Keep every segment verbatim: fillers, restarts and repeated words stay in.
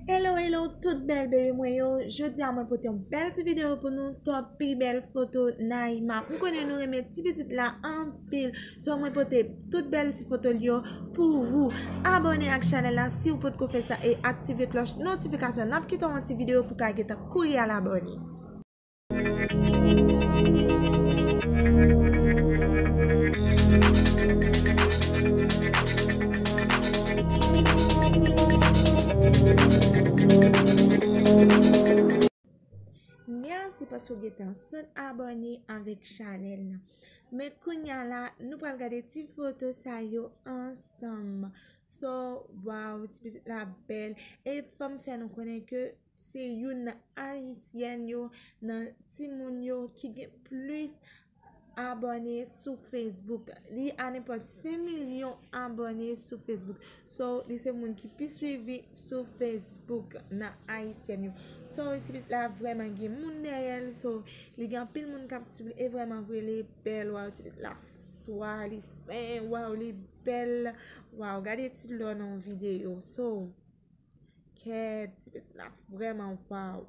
Hello, hello, tout bèl bebe mwen yo. Jodi a mwen pote yon bèl ti videyo pou nou. Top pi bèl foto Naïma. M konnen nou renmen ti pitit la anpil. So mwen pote tout bèl ti foto l yo pou ou. Abòne ak chanèl la si w potko fè sa e aktive klòch notifikasyon. N ap kite w yon ti videyo pou ka gentan kouri al abòne. Mèsi paske w gentan sot abòne avèk chanèl la. Men kounya la, nou pral gade ti foto sa yo ansanm. So, waw, ti pitit la bèl. E fò m fè nou konnen ke se youn nan ayisyèn yo, nan timoun yo ki gen plis abòne sou Facebook. Li a nenpòt senk milyon abòne sou Facebook. So, li se moun ki pi swivi sou Facebook nan ayisyèn yo. So, ti pitit la vrèman gen moun dèyè l. So, li gen anpil moun k ap swiv li. E vrèman vre, li bèl. Waw, ti pitit la swa, li fen. Waw, li bèl. Waw, gade ti lò nan yon videyo. So, kèt, ti pitit la vrèman waw.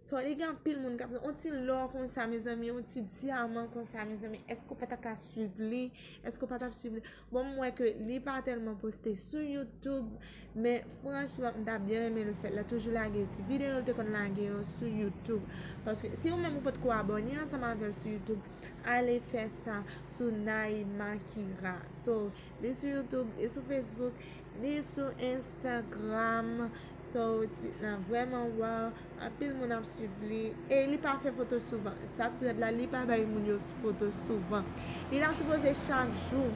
So, li gen anpil moun k ap, yon ti lò konsa, mezanmi, yon ti dyaman konsa, mezanmi. Èske w pa ta ka swiv li? Èske w pa t ap swiv li? Bon, m wè ke li pa tèlman poste sou YouTube, men franchman, m ta byen renmen l fè l. L toujou lage ti videyo l te konn lage yo sou YouTube. Paske si ou menm ou potko abòne ansanm avè l sou YouTube, ale fè sa sou Naïma Kira. So, li sou YouTube, li sou Facebook, li sou Instagram. So, ti pitit lan vrèman waw. Anpil moun ap swiv li. E li pa fè foto souvan. Sa k pi rèd la, li pa bay moun yo foto souvan. Li ta sipoze chak jou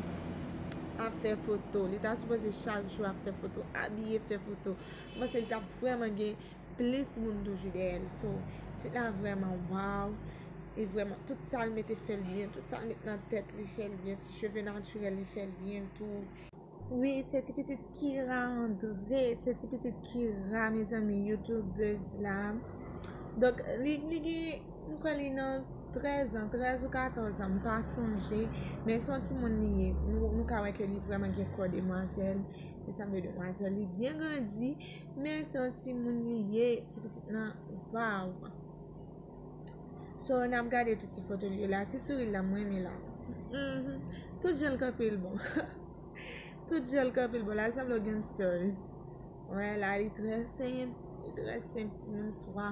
ap fè foto. Li ta sipoze chak jou ap fè foto, abiye, fè foto. M panse li t ap vrèman gen plis moun toujou dèyè l. So, ti pitit la vrèman waw. Li vrèman, tout sa l mete fè l byen, tout sa l met nan tèt li fè l byen, ti cheve natirèl li fè l byen tou. Wi, se ti pitit Kira André, se ti pitit Kira, mezanmi, youtubèz la. Donk, li, li gen, m kwè li nan trèz an, trèz ou katòz an, m pa sonje, men se yon timoun li ye. Nou, nou ka wè ke li vrèman gen kò demwazèl, li sanble demwazèl, li byen grandi, men se yon timoun li ye, ti pitit lan, waw. So, n ap gade tout ti foto li yo la, ti souri la, m renmen la. Mhm. Tout jan l kanpe l bon. Tout jan l kanpe l bon. La, l sanble yon gangsters. Wè, la, li trè senp. Li trè senp, timoun swa.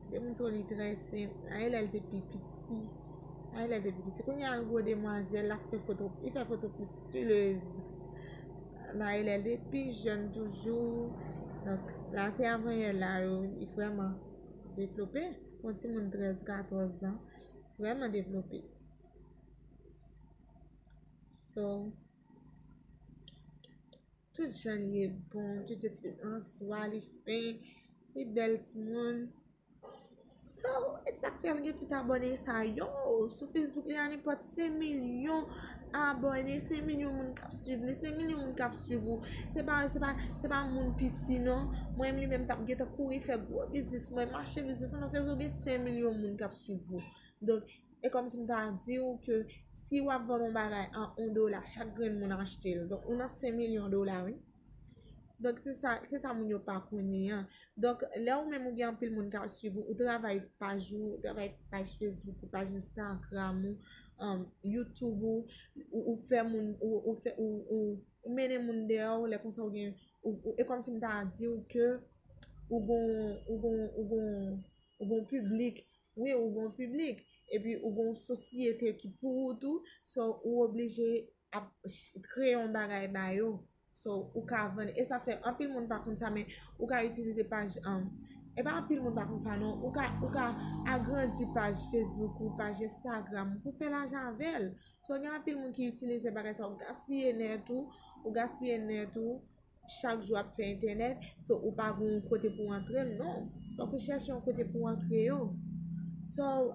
Depi m tou li trè senp. Ay, lè l te pi piti. Ay, lè l te pi piti. Kounye a, l gwo demwazèl, l ap fè foto. Li fè foto pou stilèz. Ay, lè l te pi jèn toujou. Donk, la, se avanyè la, yo, li vrèman devlope. Pou yon timoun trèz, katòz an, vrèman devlope. So, tout jan li ye bon, tout jan ti pitit lan swa, li fen, li bèl timoun. So, e sa k fè l gen tout abòne sa yo. Sou Facebook, li a nenpòt senk milyon abòne, senk milyon moun k ap swiv li, senk milyon moun k ap swiv ou. Se pa, se pa, se pa moun piti, non. Mwen, li menm, t ap gentan kouri fè gwo biznis mwen, mache biznis mwen, paske ou gen senk milyon moun k ap swiv ou. Donk, e kòmsi m ta di w ke si w ap vann yon bagay a yon dola, chak grenn moun achte l. Donk, ou nan senk milyon dola, wi. Donk, se sa, se sa moun yo pa konnen an. Donk, lè ou menm ou gen anpil moun k ap swiv ou, ou travay paj ou, ou travay paj Facebook ou, paj Instagram ou, um, YouTube ou, ou, ou fè moun, ou, ou fè, ou, ou, ou mennen moun dèyè w, lè konsa ou gen, ou, ou, e kòmsi m ta di w ke ou gon, ou gon, ou gon, ou gon piblik, wi, ou gon piblik, epi ou gon sosyete ki pou ou tou, so ou oblije ap ch-, kreye yon bagay ba yo. So, ou ka vann, e sa fè anpil moun pa konn sa, men ou ka itilize paj, um, e pa anpil moun pa konn sa, non, ou ka, ou ka agrandi paj Facebook ou, paj Instagram ou pou fè lajan avè l. So, gen anpil moun ki itilize bagay sa, ou gaspiye nèt ou, ou gaspiye nèt ou, chak jou ap fè entènèt, so ou pa gon kote pou antre l, non. Fòk ou chèche yon kote pou antre yo. So,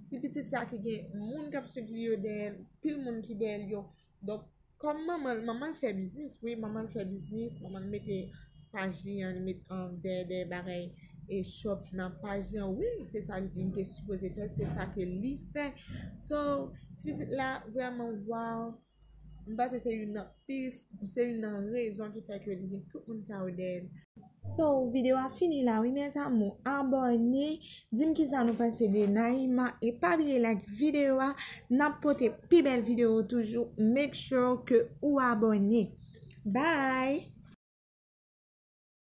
ti pitit sa ki gen moun k ap swiv li yo dèyè l, pil moun ki dèyè l yo. Donk, kòm manman l, manman l fè biznis, wi, manman l fè biznis, manman l mete paj li an, li met an dèyè, dèyè bagay e shop nan paj li an, wi, se sa li te sipoze fè, se sa ke li fè. So, ti pitit la, vrèman, waw. M panse se youn nan pi, se youn nan rezon ki fè ke li gen tout moun sa yo dèyè l. So, videyo a fini la, wi, mes amours. Abòne, di m kisa nou panse de Naïma. E pa bliye like videyo a. N ap pote pi bèl videyo toujou. Make sure ke ou abòne. Bye!